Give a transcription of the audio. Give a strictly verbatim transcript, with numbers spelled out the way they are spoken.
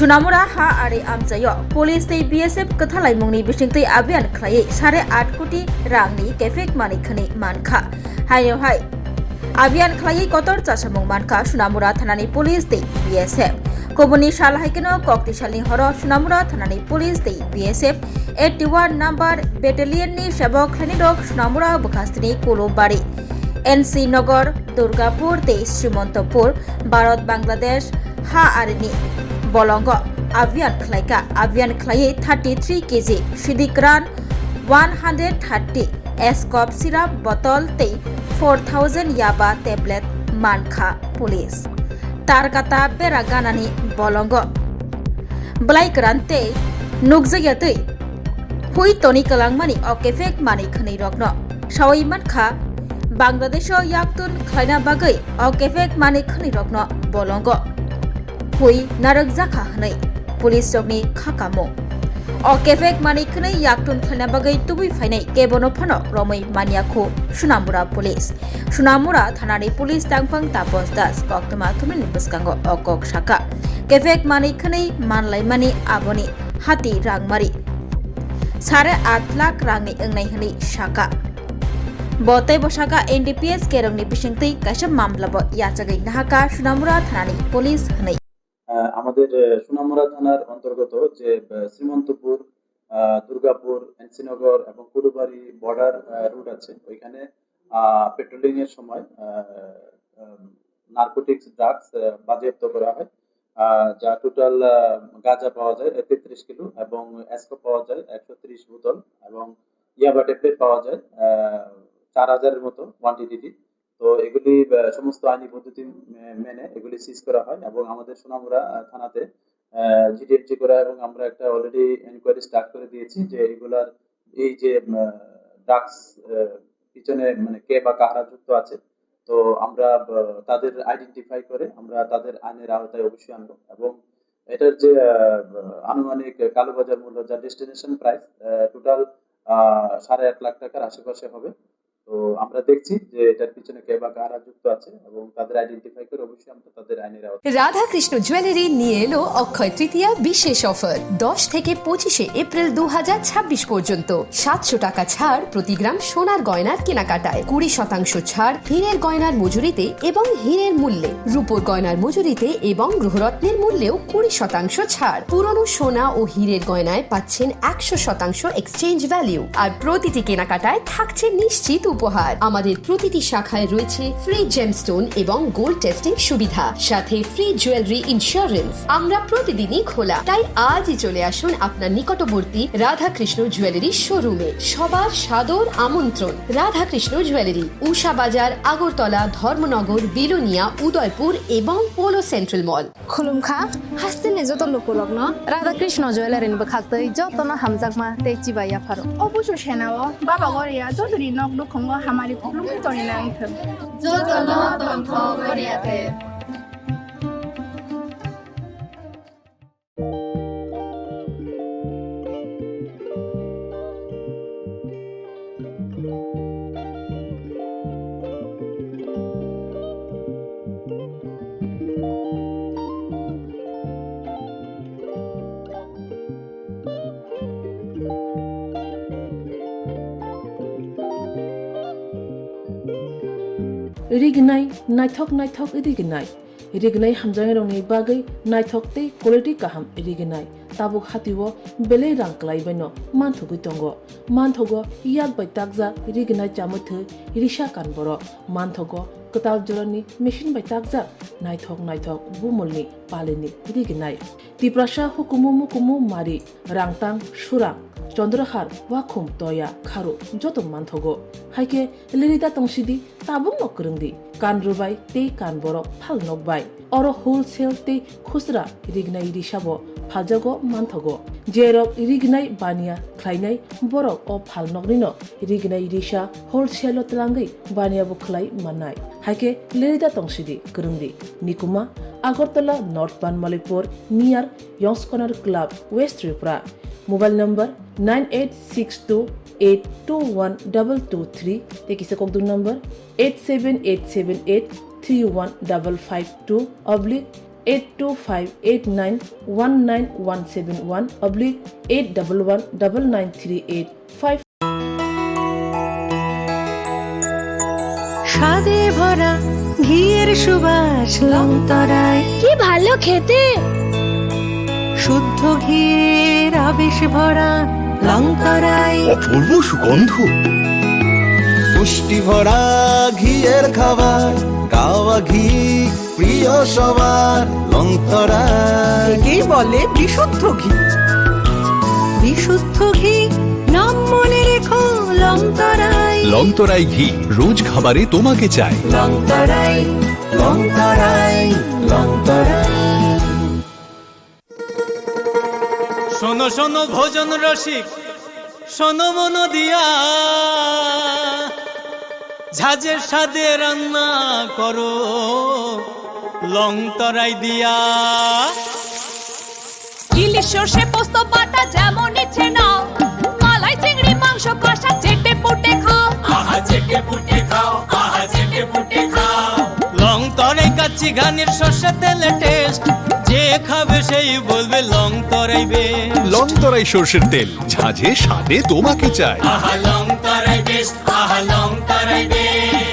Sunamura ha ari amchaio police tei B S F kwthalaimungni bisingtwi abhiyan khlaiwi sare at koti rangni kefek manwi khwnwi mankha. Haino hai abhiyan khlaiwi kotor chasamung mankha Sunamura thanani police tei B S F. Kubuni sal hai kheno kokti salni horo Sunamura thanani police tei B S F eighty one number battalion ni sebok khlainirok Sunamura bwkhastini Kulubari, N C Nagar, Durgapur tei Srimontopur, Bharat Bangladesh ha arini bolongo abhiyan khlaikha. Abhiyan khlaiwi thirty three K G sidik ran, one hundred thirty scope syrup bottle tei four thousand yaba tablet mankha police. Tarkata bera ganani bolongo bwlai kwran tei nukjakya twi hui toni kwlangmani o kefek manwi khwnwi rokno sawi mankha. Bangladesho yaktun khlaina bagwi o kefek manwi khwnwi rokno bolongo hui narwkjakha hwnwi police rokni kha kamo. O kefek manwi khwnwi yaktun khlaina bagwi tubui phainai kebono phano romwi manya khu Sunamura police. Sunamura thanani police tangphang Tapos Das koktwma thumnini bwskango o kok saka. Kefek manwi khwnwi manlaimani aboni hati rangmari sare at lakh rangni wngnai hwnwi saka. Bo tei bo saka N D P S kerongni bisingtwi kaisa mamla bo yachagwi nahaka Sunamura thanani police hwnwi. আহ, আমাদের আহ, সুনামুরা থানার অন্তর্গত যে আহ, শ্রীমন্তপুর, আহ, দুর্গাপুর, এনসিনগর এবং Kulubari border root আছে, ওইখানে পেট্রোলিং এর সময় নার্কোটিক্স ড্রাগস বাজেয়াপ্ত করা হয়, আহ, যা টোটাল গাঁজা পাওয়া যায় তেত্রিশ কিলো এবং স্কোপ পাওয়া যায় একশো ত্রিশ বোতল এবং ইয়াবা ট্যাবলেট পাওয়া যায় আহ, চার হাজারের মতো কোয়ান্টিটি। তো এগুলি আহ, সমস্ত আইনি পদ্ধতি মে- মেনে এগুলি সিজ করা হয় এবং আমাদের সোনামুড়া আহ, থানাতে জিডিএমজি করা এবং আমরা একটা অলরেডি এনকোয়ারি স্টার্ট করে দিয়েছি যে এগুলার এই যে ড্রাগস পিছনে মানে কে বা কারা যুক্ত আছে। তো আমরা আহ, তাদের আইডেন্টিফাই করে আমরা তাদের আইনের আওতায় অবশ্যই আনবো এবং এটার যে আহ, আনুমানিক কালোবাজার মূল্য, যা ডেস্টিনেশন প্রাইস, টোটাল সাড়ে আট লাখ টাকার আশেপাশে হবে। তো আমরা দেখছি যে এটার পিছনে কে বা কারা যুক্ত আছে এবং তাদের আইডেন্টিফাই করে অবশ্যই আমরা তাদের আইনের আওতায় রাধাকৃষ্ণ জুয়েলারি নিয়ে এলো অক্ষয় তৃতীয়া বিশেষ অফার। দশ থেকে পঁচিশে এপ্রিল দু হাজার ছাব্বিশ পর্যন্ত সাতশো টাকা ছাড় প্রতি গ্রাম সোনার গয়নার কেনাকাটায়, কুড়ি শতাংশ ছাড় হীরের গয়নার মজুরিতে এবং হীরের মূল্যে, রূপোর গয়নার মজুরিতে এবং গৃহরত্নের মূল্যেও কুড়ি শতাংশ ছাড়। পুরনো সোনা ও হীরের গয়নায় পাচ্ছেন একশো শতাংশ এক্সচেঞ্জ ভ্যালু। আর প্রতিটি কেনাকাটায় থাকছে নিশ্চিত উপহার। আমাদের প্রতিটি শাখায় রয়েছে ফ্রি জেমস্টোন এবং গোল্ড টেস্টিং সুবিধা, সাথে ফ্রি জুয়েলারি ইন্স্যুরেন্স। আমরা প্রতিদিনই খোলা, তাই আজই চলে আসুন আপনার নিকটবর্তী রাধাকৃষ্ণ জুয়েলারি শোরুমে। সবার সাদর আমন্ত্রণ। রাধাকৃষ্ণ জুয়েলারি, উষা বাজার, আগরতলা, ধর্মনগর, বিলোনিয়া, উদয়পুর এবং পোলো সেন্ট্রাল মল। Khulumkha, hasteni joto lukurokno Radha Krishna Jewellery ni bwkhaktwi jotono hamjakma tei chibai yapharo. O busu senao Baba Goria jotoni nok nukhungo hamari khulumwi tongwi nang thung. Jotono tongthok Goria te. Rignai, naithok naithok rignai. Rignai hamjaknairokni bagwi naithok tei quality kaham rignai. Tabuk hatio belai rang kwlaibaino manthogwi tongo. Manthogo yak bai takjak rignai chamwi thwi risa kan borok. Manthogo kwtal jorani machine bai takjak naithok naithok bumulni palini rignai. Tiprasa hukumu mukumu mari, Rangtang, Surang, Chondrahar, Wakhum, Toya, Kharu joto manthogo. Haikhe lirida tongsidi, tabukno kwrwngdi. Kan rwbai tei kan borok phal nokbai. Oro wholesale tei khusra rignai risabo phaljago manthogo. Jerok rignai baniya khlainai borok o phalnoknino rignai risa wholesale-o twlangwi baniya bo khlai mannai. Haikhe lirida tongsidi kwrwngdi. Nikuma, Agartala North Banmalipur near Yongskonar Club, West Tripura. Mobile number nine eight six two eight two one double two three tei kisa kokdung number eight seven eight seven eight three one double five two oblique eight two five eight nine one nine one seven one oblique eight double one double nine three eight five. স্বাদে ভরা ঘিয়ের সুবাস লংতরাই। কি ভালো খেতে। শুদ্ধ ঘিয়ের আবেশ ভরা লংতরাই। অপূর্ব সুগন্ধ। পুষ্টি ভরা ঘিয়ের খাবার, কাওয়া ঘি প্রিয় সবার। লংতরাই একেই বলে বিশুদ্ধ ঘি। বিশুদ্ধ ঘি, নাম মনে রেখো লংতরাই। লংতরাই ঘি রোজ খাবারে তোমাকে চাই। লংতরাই, লংতরাই, লংতরাই। শোনো শোনো ভোজন রসিক, শোনো মন দিয়া, ঝাঁঝের স্বাদে রান্না করো লং তরাই দিয়া। ইলিশ সর্ষে পোস্ত বাটা যেমন ইচ্ছে নাও, মালাই চিংড়ি মাংস কষা চেটে পুটে খাও। আহা চেটে পুটে খাও, আহা চেটে পুটে খাও। লং তরাই কাচ্চি ঘানির সর্ষে তেলে টেস্ট, যে খাবে সেই বলবে লং তরাই বেশ। লং তরাই সর্ষের তেল, ঝাঁঝে স্বাদে তোমাকে চাই। আহা লং তরাই বেশ, আহা লং তরাই বেশ।